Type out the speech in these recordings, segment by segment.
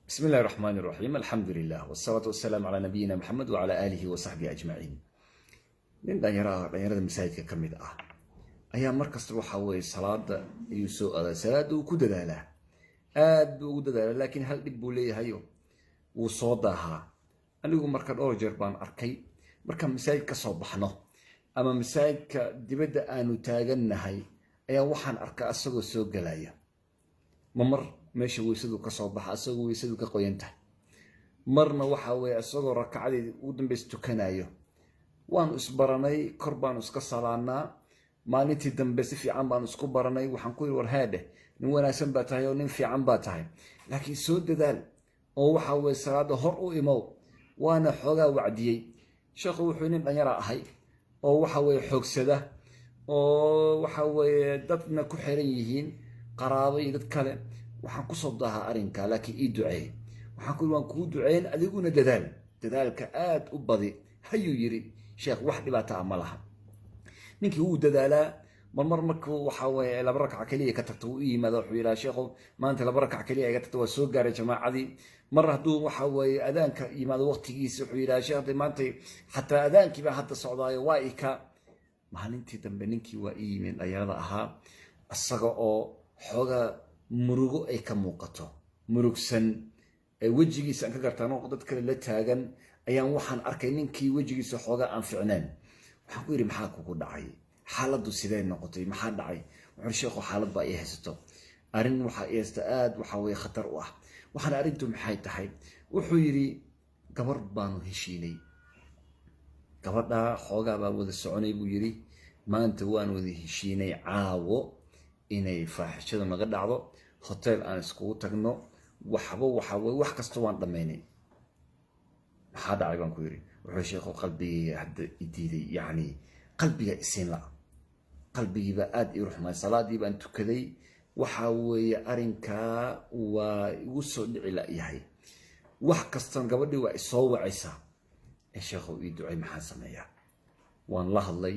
بسم الله الرحمن الرحيم، الحمد لله والصلاة والسلام على نبينا محمد وعلى آله وصحبه أجمعين. Nin dhalinyaro dhalinyarada masaajidka ka mid ah ayaa markasta waxa weeye salaada ayuu soo aadaa. Salaada uu ku dadaalaa, aad buu ugu dadaalaa, laakiin hal dhib buu leeyahayo, wuu soo daahaa. Anigu marka dhowr jeer baan arkay, markaan masaajid ka soo baxno ama masaajidka dibadda aanu taagannahay, ayaa waxaan arkaa asagoo soo gelaya. Ma mar meesha weysadu ka soo baxa asagoo weysadu ka qoyan tahay, marna waxa weeye isagoo rakacadii ugu dambaysa tukanayo. Waanu isbaranay, kor baanu iska salaanaa. Maalintii dambe si fiican baanu isku baranay. Waxaan ku yidhi, "War heedheh, nin wanaagsan baa tahay oo nin fiican baa tahay, laakiin soo dadaal oo waxa weye salaada hor u imow." Waana xoogaa wacdiyey. Sheekhu wuxuu nin dhanyara ahay oo waxa weye xoogsada oo waxa weeye dadna ku xiran yihiin, qaraabo iyo dad kale. Waxaan kusoo daahaa arrinka, laakiin ii duceey. Waxaan ku yidhi, "Waan kuu duceyn, adiguna dadaal, dadaalka aad u badi." Hayuu yidhi, "Sheekh, wax dhibaato ah ma laha." Ninkii wuu dadaalaa. Marmar markuu waxa weye laba rakac keliya ka tagto, wuu u yimaada, wuxuu yidhaha, "Sheekhu, maanta laba rakac keliya iga tagto, waa soo gaaray jamaacadii." Mar hadduu waxa weeye adaanka yimaado waqtigiisa, wuxuu yidhaha, "Sheekh, de maanta xataa adaankii baa hadda socdaayo waa ika." Maalintii dambe ninkii waa ii yimid dhalinyarada ahaa, isaga oo xoogaa murugo ay ka muuqato, murugsan wejigiisa aan ka garta. Anoo dad kale la taagan ayaan waxaan arkay ninkii wejigiisa xoogaa aan ficneen. Waxaan ku yidhi, "Maxaa kugu dhacay? Xaaladdu sidee noqotay? Maxaa dhacay?" Wuxuu, "Sheekhu, xaalad baa ii haysato, arrin waxaa ii haysta aad waxa weye khatar u ah." Waxaan, "Arrintu maxay tahay?" Wuxuu yidhi, "Gabar baanu heshiinay, gabadhaa xoogaa baan wada soconay," buu yidhi. "Maanta waan wada heshiinay caawo inay faaxishadu naga dhacdo, hotel aan iskugu tagno. Waxba waxa weye wax kasta waan dhammaynay." "Maxaa dhacay?" baan ku yidhi. Wuxuu, "Sheekhu, qalbigayga hadda i diiday, yacni qalbiga isiin la, qalbigiibaa aada ii ruxmay. Salaadii baan tukaday, waxa weeye arrinkaa waa igu soo dhici la-yahay. Wax kastan gabadhii waa isoo wacaysaa ee sheekhow ii ducay, maxaan sameeyaa?" Waan la hadlay,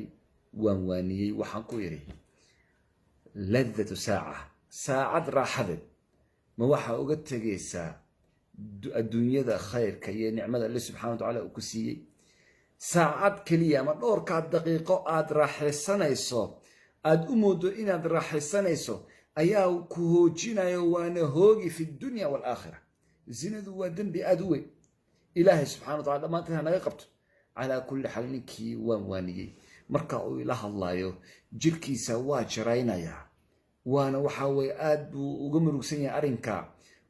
waan waaniyey. Waxaan ku idhi, "Ladatu saaca, saacad raaxadeed, ma waxaa uga tegaysaa adduunyada khayrka iyo nicmada Alle subxana wa tacala uu ku siiyey? Saacad keliya ama dhowrkaa daqiiqo aad raaxaysanayso, aad u moodo inaad raaxaysanayso, ayaa ku hoojinayo, waana hoogi fi dunya waalaakhira. Zinadu waa dembi aada u weyn. Ilaahay subxana wa tacala dhammaanteen ha naga qabto." Calaa kulli xaal, ninkii waan waaniyey. Marka uu ila hadlaayo, jirkiisa waa jaraynayaa, waana waxa weye aad buu uga murugsan yahay arrinka,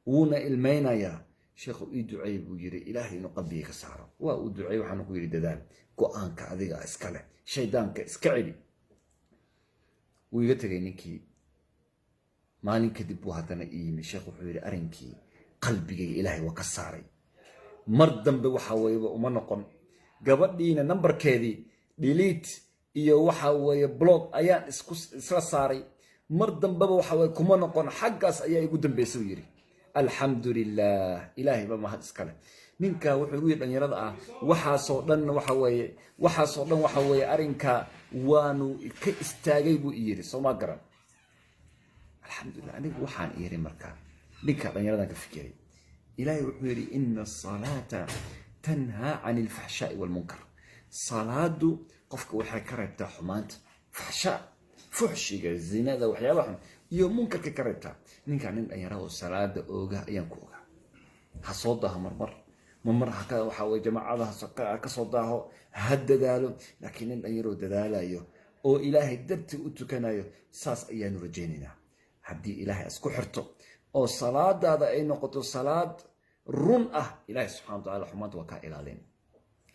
wuuna ilmaynayaa. "Sheekhu, ii duceey," buu yidhi, "Ilaahay inuu qalbiga ka saaro." Waa uu duceey. Waxaanu ku yidhi, "Dadaal, go-aanka adiga iska leh, shaydaanka iska celi." Wuu iga tegay ninkii. Maalin kadib buu haddana ii yimi. "Sheekh," wuxuu yidhi, "arrinkii qalbigayga Ilaahay waa ka saaray. Mar dambe waxa weeyeba uma noqon. Gabadhiina nambarkeedii delete iyo waxa weeye block ayaan isku isla saaray. Mar dambeba waxa weye kuma noqon. Xaggaas ayaa igu dambaysa," uu yidhi. Alxamdu lilah, Ilaahay ba mahad iskale. Ninka wuxuu igu yidhi dhalinyarada ah, waxaasoo dhan waxa weeye, waxaasoo dhan waxa weeye arrinka waanu ka istaagay, buu i yidhi. Soo ma garan? Alxamdulilah. Anigu waxaan iri, markaa ninka dhalinyaradan ka fikiray, Ilaahay wuxuu yidhi, "Ina asalaata tanhaa can alfaxshaai walmunkar." Salaadu qofka waxay ka reebtaa xumaanta, faxshaa, fuxshiga, zinada, waxyaabaha xun iyo munkarka ka reebtaa. Ninkaa nin dhalinyara oo salaada ooga ayaan ku ogaa. Ha soo daaho marmar, marmar haka waxa weye jamaacada ha ka soo daaho, ha dadaalo, laakiin nin dhalinyaroo dadaalayo oo Ilaahay dartii u tukanayo, saas ayaanu rajaynaynaa. Haddii Ilaahay isku xirto oo salaadaada ay noqoto salaad run ah, Ilaahay subxana wa tacala xumaanta waa kaa ilaalin,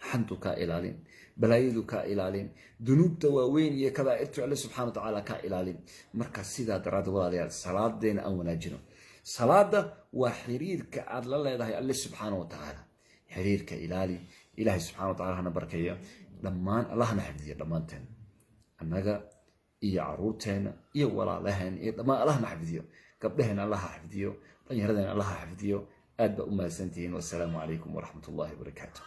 xantu kaa ilaalin, balaayadu kaa ilaalin, dunuubta waaweyn iyo kabaa'irtu Alle subxana wa tacaala kaa ilaalin. Marka sidaa daraaddeed, walaalayaal, salaadeena aan wanaajino. Salaada waa xiriirka aad la leedahay Alle subxaana wa tacaala. Xiriirka ilaali. Ilaahay subxana wa tacala hana barkeeyo dhammaan, Allahna xifdiyo dhammaanteen, annaga iyo caruurteena iyo walaalaheen iyo dhammaan. Allahna xifdiyo gabdhaheena, Allaha xifdiyo dhallinyaradeen, Allaha xifdiyo. Aad baa u mahadsantihiin. Wassalaamu calaykum waraxmat ullahi wabarakaatu.